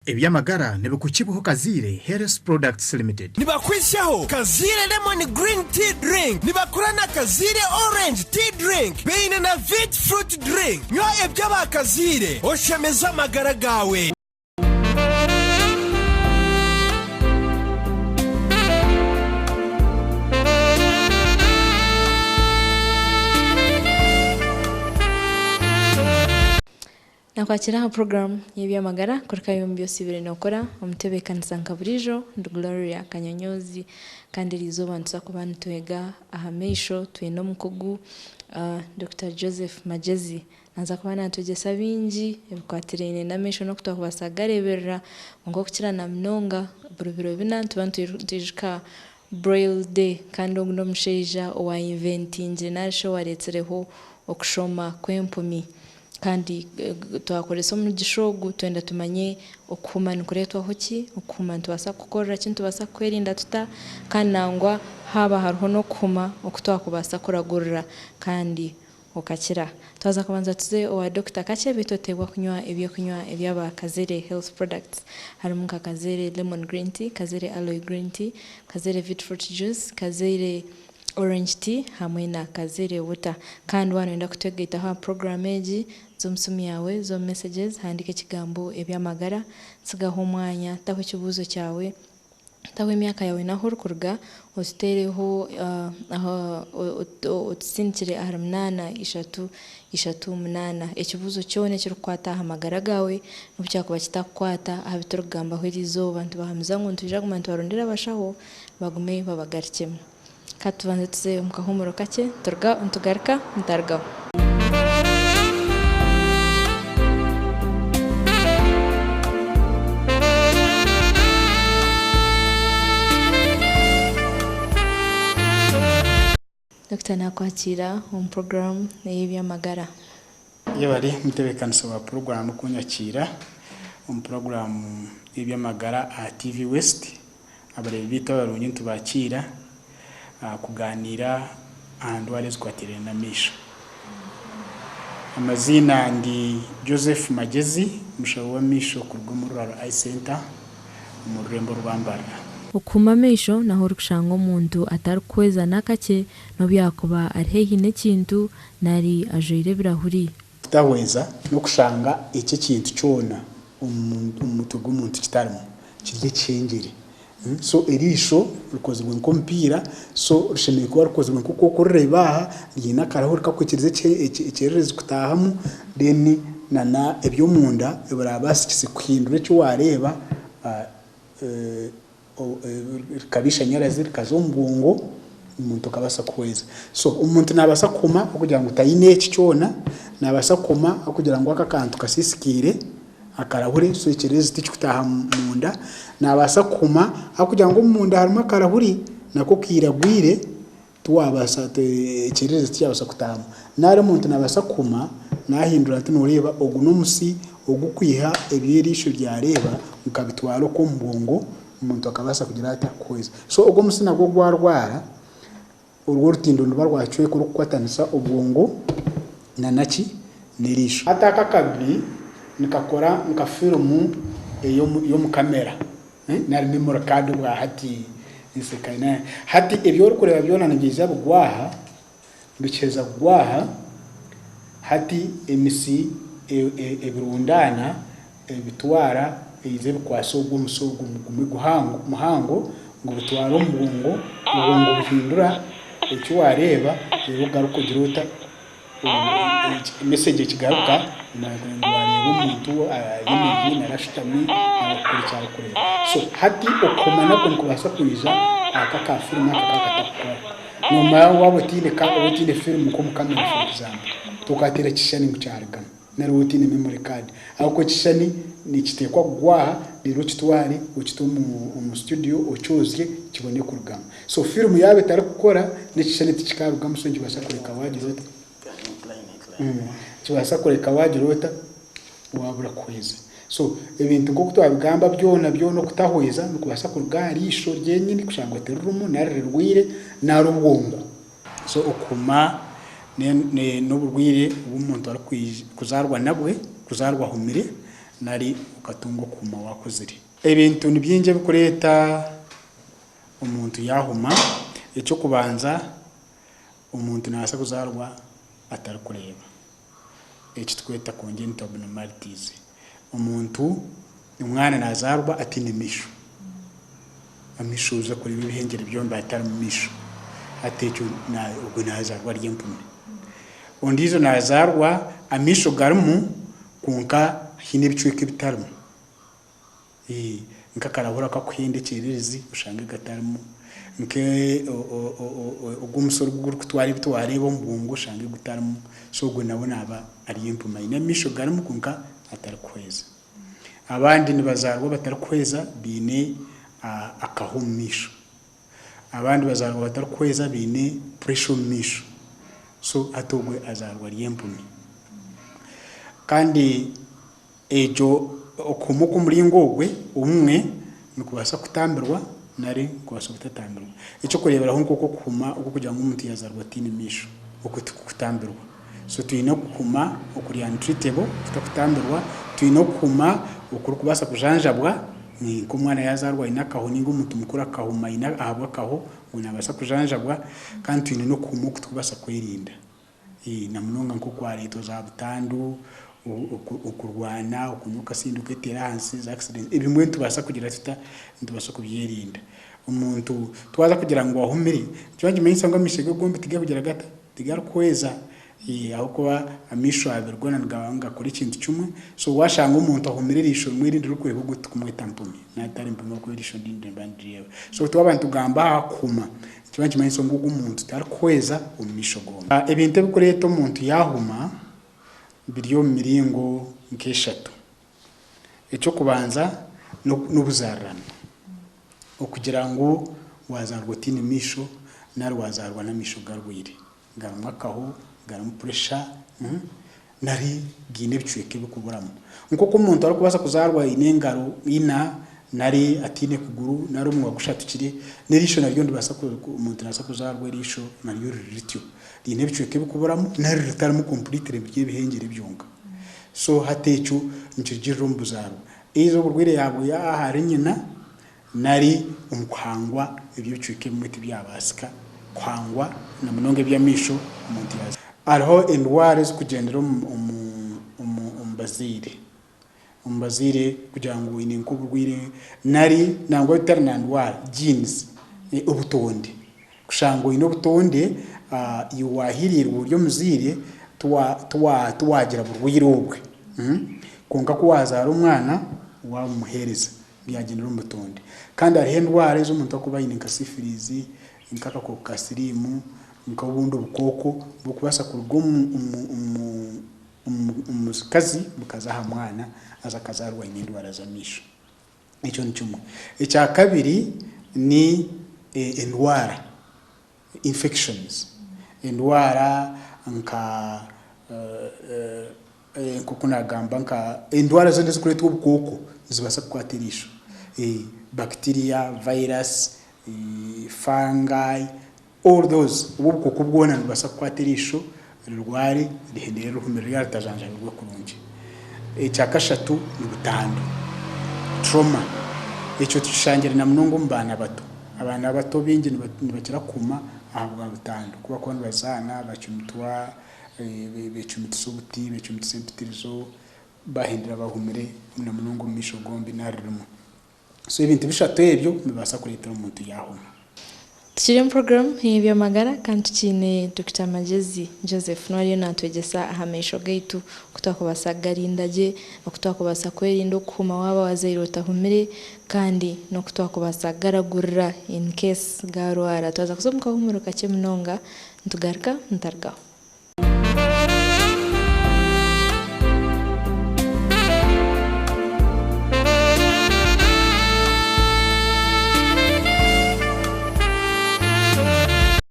Eby'amagara nibikukibwaho Kazaire Health Products Limited. Nibakwitsyaho Kazaire Lemon Green Tea Drink, nibakora na Kazaire Orange Tea Drink, baine na Vit Fruit Drink. Nywa eby'aba Kazaire oshemeze amagara gaawe. Nakwakira aha puroguraamu y'eby'amagara kureka omu bi osiibire nookora omutebeekanisa nka buriijo ndi Gloria Kanyonyoozi kandi eriizooba nituza kuba nitwega aha maisho twine omukugu Dokita Joseph Magyezi naaza kuba naatwegyesa bingi ebikwatiraine n'amaisho n'oku twakubaasa kugareeberera kwonka okukira na munonga buri biro bina nituba nitwijuka Braille Day kandi ogu n'omushaija owayinventingire narishi owareetsireho okushoma kw'empumi. Kandi twakoresa omugisha ogu twenda tumanye okuhuma nikureetwaho ki, okuhuma nitubaasa kukukorera ki, nitubaasa kukwerinda tuta, kandi nangwa haaba hariho n'okuhuma oku twakubaasa kuragurira kandi okakira. Twaza kubanza tuze owa dokita kakye beitu oteebwa kunywa eby'okunywa eby'aba Kazere Health Products harimu nka Kazere Lemon Green Tea, Kazere Aloe Green Tea, Kazere Vit Fruit Juice, Kazere Orange Tea hamwe na Kazere Water. Kandi waaba nooyenda kutwegaitaho aha puroguraamu egi, za omu simu yaawe, za omu messages, handiika ekigambo eby'amagara, tsigaho omwanya, taho ekibuuzo kyawe, taho emyaka yaawe n'ahu orikuruga, otuteereho otusindikire ahari munaana ishatu ishatu munaana. Ekibuuzo kyona ekirikukwata aha magara gaawe n'obu kyakuba kitakukwata aha bi turikugambaho eriizooba, nitubahamiza ngu nitwija kuguma nitubarondera abashaho bagume babagarukyemu. Ka tubanze tuze omu kahuumuro kakye, nitugaruka mutarugaho. Dokita naakwakiira omu puroguraamu ey'eby'amagara. Yebare mutebeekanisa wa puroguraamu kunyakiira omu puroguraamu y'eby'amagara aha TV West. Abareebi baitu abarungi nitubakiira kugaaniira aha ndwara ezikwatiraine n'amaisho. Amaziina ndi Joseph Magyezi, omushaho w'amaisho kuruga omu Rural Eye Centre omu rurembo rwa Mbarara. Okuhuma amaisho n'ahu orikushanga omuntu atarikuhweza n'akakye n'obu yaakuba ari haihi n'ekintu nari ajwaire ebirahuri. Kutahweza n'okushanga eki ekintu kyona omu mutwe gw'omuntu kitarimu, kiri ekihengyere. So eriisho rikozirwe nk'omupiira, so rishemereire kuba rikozirwe nk'oku orikureeba aha, riine akarahuri kakwikiriza ekyererezi kutaahamu, then nana eby'omunda ebiraabasikise kuhindura eki waareeba rikaba ishanyarazi rikaza omu bwongo omuntu akabaasa kuhweza. So omuntu naabaasa kuhuma ahabw'okugira ngu taine eki kyona, naabaasa kuhuma ahabw'okugira ngu aka akantu kasiisikaire akarahure so ekyererezi tikikutaaha munda, naabaasa kuhuma ahabw'okugira ngu omunda harimu akarahuri nako kairagwire tiwabaasa ekyererezi tikyabaasa kutaahamu. Nari omuntu naabaasa kuhuma naahindura ati nooreeba ogu n'omusi ogukwiha ebi eriisho ryareeba gukabitwara okwo omu bwongo omuntu akabaasa kugira ata kuhweza. So ogwo omusi nagwo gwarwara orwo orutindo niruba rwacweka orukukwatanisa obwongo na ki? N'eriisho. Hati aka akabi nikakora nka firimu ey'omu kamera. Nari memory card obwa hati nseka hati ebi orikureeba byona nibiija bigwa aha, bikiheza kugwa aha, hati emisi ebirundaana ebitwara eija ebikwasa ogwo omusi ogwo gumwe muhango gubitwara omu bwongo, obwongo buhindura eki wareeba reero ogaruka ogire ota Message ekigaruka ngu wareeba omuntu ayemereire nari ashutami nari arikukora eki arikureeba. So hati okuhuma nakwo nikubaasa kwija aka aka film aka kakatakukora. Nomanya waaba otiine ka oba otiine film nk'omu camera for example, tokateera ekishushani ngu kyarugamu nari waaba otiine memory card. Ahabw'okuba ekishushani nikiteekwa kugwa aha reero okitware okite omu studio okyozye kibone kurugamu. So film yaaba etarikukora n'ekishushani tikikarugamu so nikibaasa kureka waagira ota? Nikibaasa kureka waagira ota? Waabura kuhweza. So ebintu nk'oku twabigamba byona byona okutahweza nikubaasa kuruga aha riisho ryenyini kushangwa tiririmu nari rirwaire nari obwongo. So okuhuma n'oburwaire obu omuntu arikuzaarwa nabwe, kuzaarwa ahumire. nari okatunga okuhuma waakuzire. Ebintu ni bingi ebirikureeta omuntu yaahuma. Eky'okubanza, omuntu naabaasa kuzaarwa atarikureeba, eki turikweta congenital abnormalities. Omuntu, omwana naazaarwa ataine maisho, amaisho oza kureeba ebihengyere byombi hatarimu maisho, hati ekyo ogwo naazaarwa ari empumi. Ondiijo naazaarwa amaisho garimu kwonka haine ebicweka ebitarimu. Nk'akarahuri akakuhenda ekyererezi oshange gatarimu, nk'ogu omusoro ogurikutwara ebi twareeba omu bwongo oshange gutarimu, so ogwo nawe naaba ari empumi aine amaisho garimu kwonka atarikuhweza. Abandi nibazaarwa batarikuhweza baine akahu omu maisho, abandi bazaarwa batarikuhweza baine puresha omu maisho, so hati ogwo azaarwa ari empumi. Kandi Ekyo okuhuma okw'omuringo ogwe obumwe nikubaasa kutambirwa nari nikubaasa kutatambirwa. Eky'okureeberaho nk'oku okuhuma okw'okugira ngu omuntu yaazaarwa ataine maisho, okwo tikukutambirwa. So twine okuhuma okuri untreatable, okutakutambirwa, twine okuhuma okurikubaasa kujanjabwa, nk'omwana yaazaarwa aine akaho nainga omuntu mukuru akahuma aine ahabw'akaho, ogwo naabaasa kujanjabwa kandi twine n'okuhuma oku turikubaasa kwerinda. Na munonga nk'okwareetwa za butandu, okurwana, okunywa okasindi oketeera ahansi, za accident, ebimwe nitubaasa kugira tuta, nitubaasa kubyerinda. Omuntu twaza kugira ngu ahumire, nikiba nikimanyisa ngu amaisho ge gombi tigarikugira gata, tigarikuhweza ahabw'okuba amaisho abiri goona nigaba nigakora ekintu kimwe, so waashanga omuntu ahumire eriisho rimwe erindi ririkureeba ogwo tirikumweta mpumi, naaba atari mpumi ahabw'okuba eriisho erindi niriba nirireeba. So twaba nitugamba aha kuhuma, Nikiba nikimanyisa ngu ogu omuntu tarikuhweza omu maisho gombi. Ebintu ebirikureeta omuntu yaahuma biri omu miringo nk'eshatu. Eky'okubanza n'obuzaarirano, okugira ngu waazaarwa otaine maisho nari waazaarwa n'amaisho garwaire. Garimu akaho, garimu puresha, nari gaine ebicweka ebirikuburamu. Nk'oku omuntu arikubaasa kuzaarwa aine engaro ina nari ataine kuguru nari omunwa gushatukire, n'eriisho naryo niribaasa omuntu naabaasa kuzaarwa eriisho naryo riri rityo, riine ebicweka ebirikuburamu nari ritarimu completely biri ebihengyere byonka. So hati ekyo nikirugiirira omu buzaarwa. Either oburwaire yaabwiha ahari nyina nari omu kuhangwa ebyo ebicweka ebimwe tibyabaasika kuhangwa na munonga eby'amaisho omuntu yaaza. Hariho endwara ezikugyendera omu bazaire, omu bazaire kugira ngu oine nk'oburwaire nari nangwa bitari na ndwara genes, obutonde, kushanga oine obutonde iwe wahiiriirwe ori omuzaire tiwagira burwaire obwe kwonka ku waazaara omwana waabumuheereza. Byagyendera omu butonde. Kandi hariho endwara ezi omuntu arikuba aine nka sifirizi, nk'akakooko ka siriimu, nk'obundi obukooko oburikubaasa kuruga omu mukazi bukaza aha mwana haza akazaarwa aine endwara z'amaisho. Ekyo ni kimwe. Ekya kabiri ni endwara. Infections, endwara nka nk'oku naagamba nka endwara zoona ezirikureetwa obukooko nizibaasa kukwata eriisho, bacteria, virus, fungi, all those obwo obukooko bwona nibubaasa kukwata eriisho rirware rihendere rihumire ryaba ritajanjabirwe kurungi. Ekya kashatu ni butandu, trauma, ekyo tukishangire na munonga omu baana bato. Abaana bato baingi nibakira kuhuma ahabwa butandu. Ku barikuba nibazaana bacumitwa, beecumitisa obuti, beecumitisa empitirizo, bahendera bahumire na munonga omu maisho gombi nari rimwe. So ebintu bishatu ebyo nibibaasa kureetera omuntu yaahuma. Tukiri omu puroguraamu ey'eby'amagara kandi tukiine Dokita Magyezi Joseph niwe ariyo naatwegyesa aha maisho gaitu oku twakubaasa kugarinda gye, oku twakubaasa kwerinda okuhuma waaba wazaire otahumire kandi n'oku twakubaasa kugaragurira in case gaarwara. Twaza kuza omu kahuumuro kakye munonga nitugaruka mutarugaho.